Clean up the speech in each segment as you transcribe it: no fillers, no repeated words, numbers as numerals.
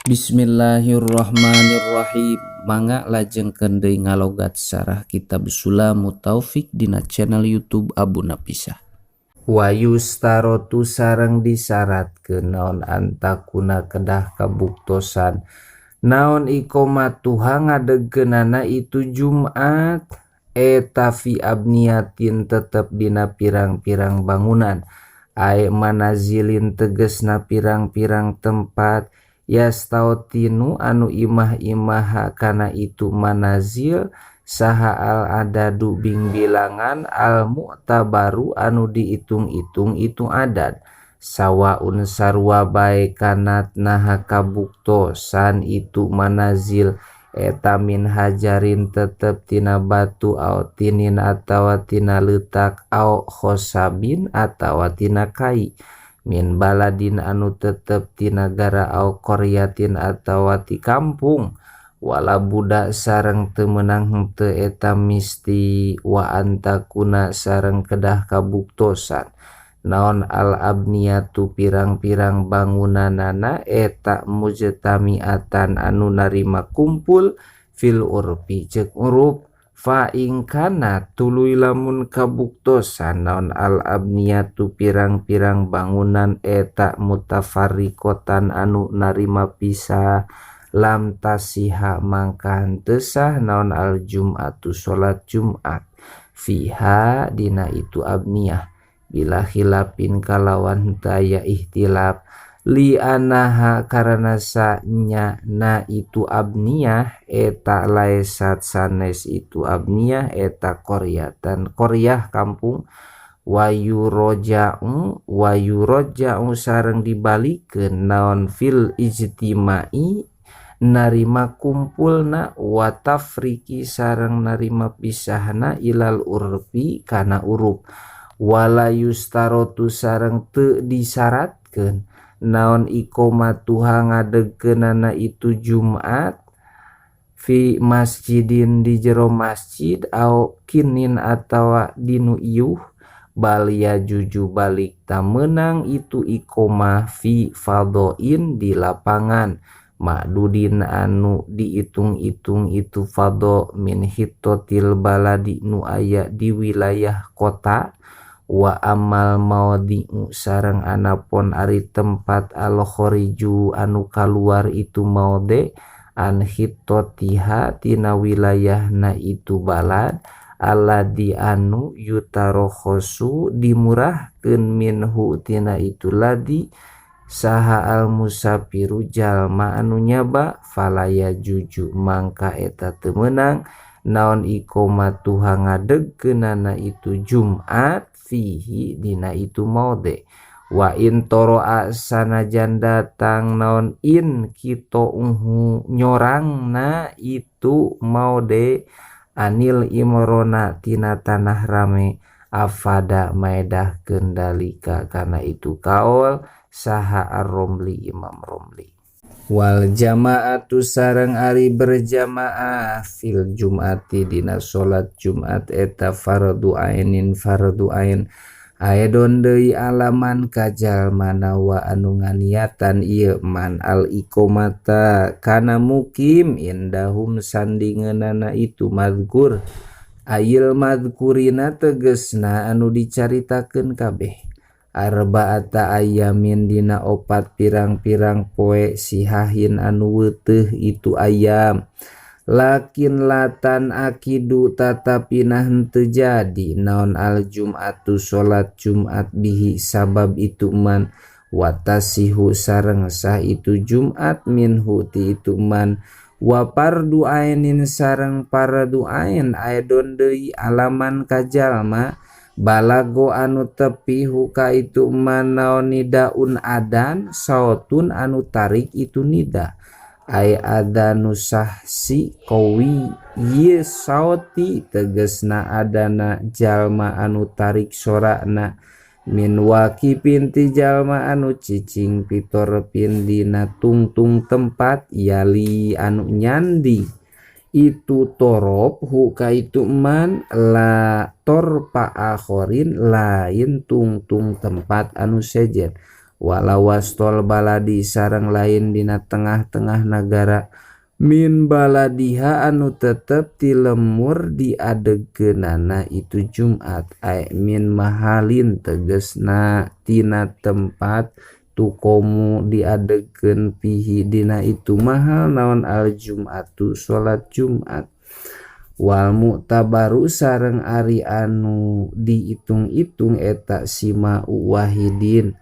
Bismillahirrahmanirrahim. Mangga lajengkeun deui ngalogat sarah kitab Sulamut Taufik dina channel YouTube Abu Napisah. Wa yustarotu sareng disaratkeun naon antakuna kedah kabuktosan naon iqomatuha ngadegkeunana itu Jumat eta fi abniyatin tetep dina pirang-pirang bangunan ae manazilin tegesna pirang-pirang tempat yastautinu anu imah-imah kana itu manazil saha al adadu bingbilangan al mu'tabaru anu diitung-itung itu adad sawaun sarua bae kanat naha kabuktosan itu manazil eta min hajarin tetep tina batu au tinin atawa tina leutak au khosabin atawa tina kai min baladin anu tetep ti nagara au qaryatin atawa ti kampung wala budak sareng teu meunang henteu eta misti wa antakuna sareng kedah kabuktosan naon al abniyatu pirang-pirang bangunanana eta mujtamiatan anu narima kumpul fil urfi ceuk uruf fa ing kana tuluy lamun kabuktosan naon al abniyatu pirang-pirang bangunan eta mutafarriqatan anu narima pisah lam tasiha mangka henteu sah naon al jum'atu salat Jumat fiha dina itu abniyah bila khilafin kalawan henteu aya ihtilaf li anaha karana sanya na itu abniyah eta laesat sanes itu abniyah eta qaryatan qaryah kampung wayuroja'u wayuroja'u sareng dibalikeun naon fil ijtima'i narima kumpulna wa tafriki sareng narima pisahna ilal urfi kana uruf wala yustarotu sareng teu disyaratkeun naon iqomatuha ngadegkeunana itu Jumat fi masjidin di jero masjid au kinin atawa dinu iuh bal yajuzu balik tamenang itu iqomah fi fadhain di lapangan ma'dudin anu diitung-itung itu fadha min hittotil baladi nu aya di wilayah kota wa amal mawadhi'u sareng anapun ari tempat al khariju anu kaluar itu maudhi an hittotiha tina wilayahna itu balad alladzi anu yutarokhosu dimurahkeun minhu tina itu ladzi saha al musafiru jalma anu nyaba fala yajuzu mangka eta teu meunang naon iqomatuha ngadegkeunana itu Jumat fihi dina itu maudhi wa in toroa sanajan datang naon in qita'uhu nyorangna itu maudhi anil imrona tina tanah rame afada maedahkeun dalika kana itu kaol saha ar-Romli Imam Romli wal jama'atu sareng ari berjamaah fil jum'ati dina salat Jumat eta fardu ainin fardu ain aedon deui alaman ka jalma nawa anu nganiatan ieu man al iqomata kana mukim indahum sandingeunana itu madkur ayil madkurina tegesna anu dicaritakeun kabeh arba'ata ayamin dina opat pirang-pirang poe sihahin anu weuteuh itu ayam lakin latan akidu tatapina henteu jadi naon al jum'atu salat Jumat bihi sabab itu man watasihu sareng sah itu Jumat minhu ti itu man wa fardu ainin sareng fardu ain aedon deui alaman ka jalma balago anu tepi huka itu man naon nidaun adan sautun anu tarik itu nida ay adanu sahsi qawi ye sauti tegesna adana jalma anu tarik sorana min waqifin ti jalma anu cicing fitorfin dina tungtung tempat yali anu nyandi itu torof hu ka itu man la torfa akhorin lain tungtung tempat anu sejen. Wala wastol baladi sareng lain dina tengah-tengah nagara min baladiha anu tetep ti lemur diadegeunana itu Jumat ay min mahalin tegesna tina tempat tukomu diadegeun pihi dina itu mahal naon al Jum'atu salat Jumat. Wal mu'tabaru sareng ari anu diitung-itung eta sima'u wahidin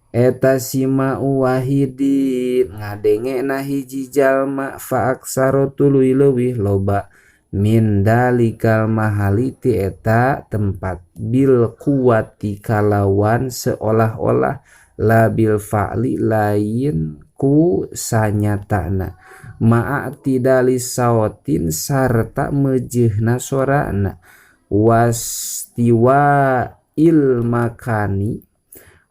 eta sima'u wahidin ngadengena hiji jalma fa aksaro tuluy leuwih loba min dalikal mahali ti eta tempat bil quwati kalawan seolah-olah la bil fa'li lain ku sanyatana ma'a tidalis saotin sarta meujeuhna sorana wastiwa il makani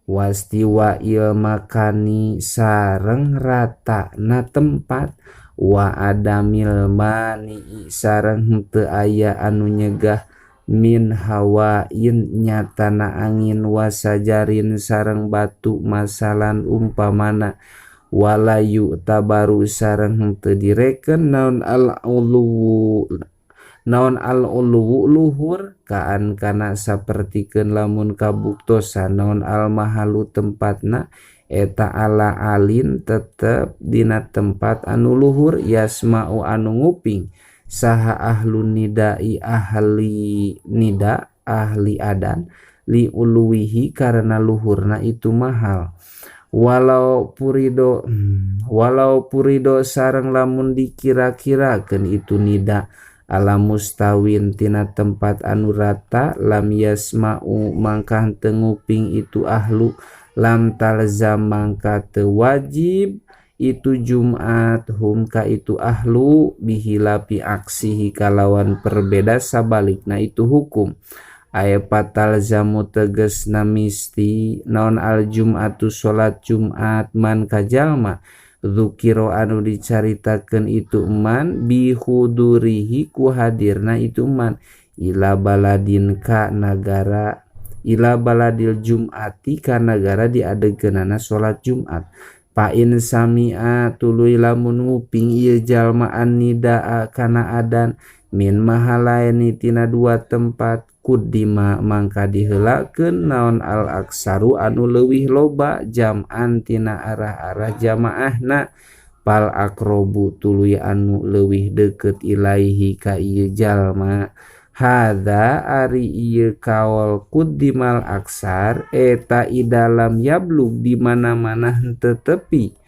wastiwa il makani sareng ratana tempat wa adamil mani sareng henteu aya anu nyegah min hawain nyatana angin wasajarin sareng batu masalan umpamana wala yu'tabaru sareng henteu direken naon al ulu naon al uluwu luhur kaan kana sapertikeun lamun kabuktosan naon al mahalu tempatna eta ala alin tetep dina tempat anu luhur yasma'u anu nguping saha ahlun nidai ahli nida ahli adan li uluwihi karena luhurna itu mahal. Walau purido sareng lamun dikira-kirakeun itu nida ala mustawin tina tempat anu rata lam yasma'u mangka henteu nguping itu ahlu lam talzam mangka teu wajib itu Jumat hum ka itu ahlu bihilapi aksihi kalawan perbeda sabalikna itu hukum. Aya patalzamu tegesna misti naon al jum'atu salat Jumat man kajalma dzukira anu dicaritakeun itu man bihudurihi ku hadirna itu man ila baladin ka nagara ila baladil jum'ati ka nagara diadegeunana salat Jumat. Fa in sami'a tuluy lamun nguping ieu jalma an nidaa kana adan min mahalaini tina dua tempat kuddima mangka diheulakeun naon al aksaru anu leuwih loba jam'an tina arah-arah jamaahna pal akrobu tuluy anu leuwih deukeut ilaihi ka ieu jalma. Hadza ari ieu kaol kuddimal aksar eta idalam yablug di mana-mana henteu tepi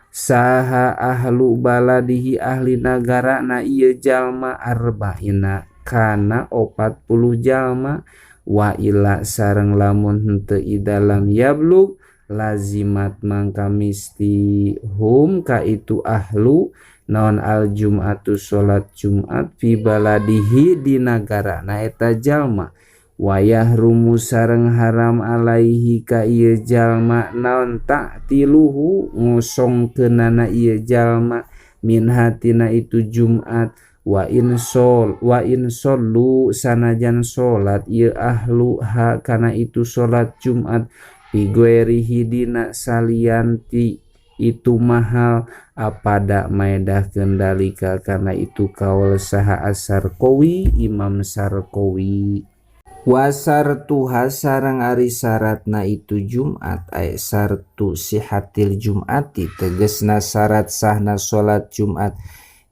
saha ahlu baladihi ahli nagara na ieu jalma arba'ina kana 40 jalma wa ila sareng lamun henteu idalam yablug lazimat mangka misti hum ka itu ahlu naon al jum'atu salat Jumat fi baladihi di nagara na eta jalma wayah rumu sareng haram alaihi ka ieu jalma naon ta'tiluhu ngosongkeunana ieu jalma min hatina itu Jumat wa in sol wa in sollu sanajan salat ieu ahlu ha kana itu salat Jumat fi ghairihi dina salianti itu mahal apada maedah kendalika karena itu kaul saha Asarkowi Imam Sarkowi. Wasartuha sareng ari syaratna itu Jumat ay sartu sihatil Jumati tegesna syarat sahna salat Jumat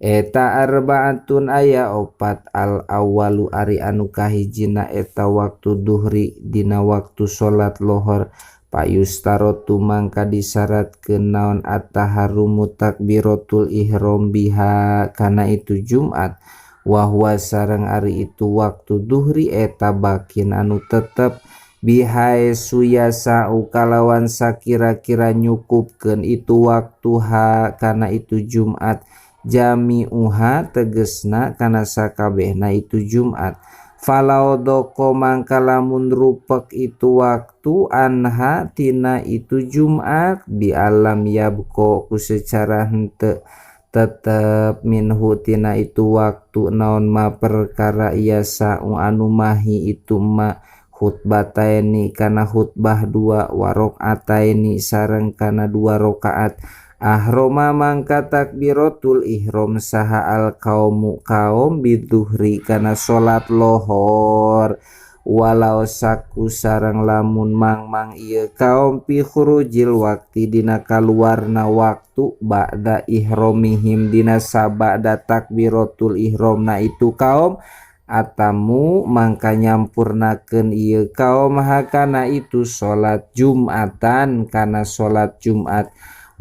eta arbaatun aya opat. Al awalu ari anu kahijina eta waktu duhri dina waktu salat lohor payustarotu mangka disyaratkeun naon at-taharrumu takbiratul ihram biha kana itu Jumat wahwa sareng ari itu waktu duhri eta bakin anu tetep bihai suyasa'u kalawan sakira-kira nyukupkeun itu waktu ha kana itu Jumat jami'uha tegesna kana sakabehna itu Jumat. Falau doko mangka lamun rupek itu waktu anha tina itu Jumat bi alam yabko ku secara henteu tetep minhu tina itu waktu naon ma perkara yasa'u anu mahi itu ma Khutbataini kana khutbah dua, wa rakaataini sareng kana dua rakaat. Ahroma mangka takbiratul ihram saha al kaumu kaum bidzuhri kana salat lohor. Walau saku sareng lamun mangmang ieu kaum fi khurujil waqti dina kaluarna waktu ba'da ihromihim dina sabada takbiratul ihramna itu kaum, atamu mangka nyampurnakeun ieu kaum hakana itu salat Jumatan kana salat Jumat.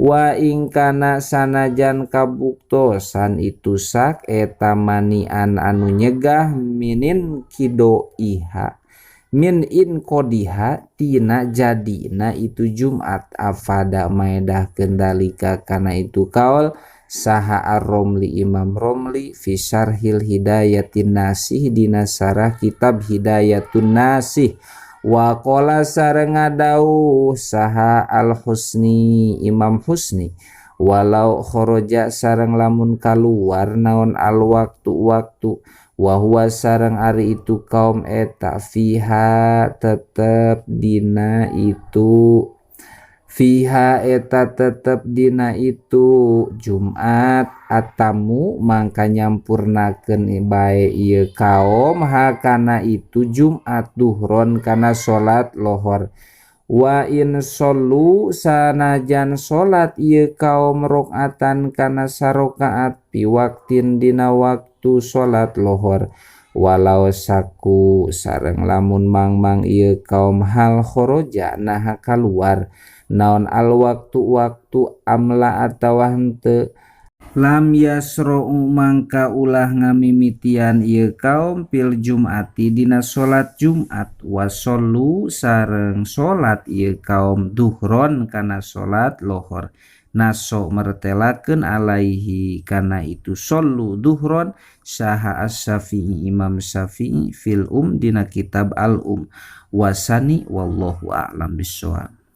Wa ing kana sanajan kabuktosan itu sak eta manian anu nyegah minin kido iha min in kodiha tina jadina itu Jumat. Afada maedahkeun dalika kana itu kaul saha Ar-Romli Imam Romli fi syarhil Hidayatin Nasih dina sarah kitab Hidayatun Nasih. Wa qala sareng ngadawuh saha Al-Husni Imam Husni, walau kharaja sareng lamun kaluar naon al waktu waktu wa huwa sareng ari itu kaum eta fiha tetep dina itu fiha eta tetep dina itu Jumat, atamu mangka nyampurnakeun bae ieu kaum hakana itu Jumat duhron kana salat lohor. Wa in shollu sanajan salat ieu kaum rakaatan kana sarakaat fi waqtin dina waktu salat lohor. Walau saku sareng lamun mangmang ieu kaum hal kharaja naha kaluar naon al waktu waktu amla atawa henteu, lam yasra'u mangka ulah ngamimitian ieu kaum fil jum'ati dina salat Jumat. Wa shollu sareng salat ieu kaum duhron kana salat lohor. Naso mertelakeun alaihi kana itu shollu duhron saha As-Syafi'i Imam Syafi'i fil dina kitab al-Um wasani. Wallahu a'lam bissawab.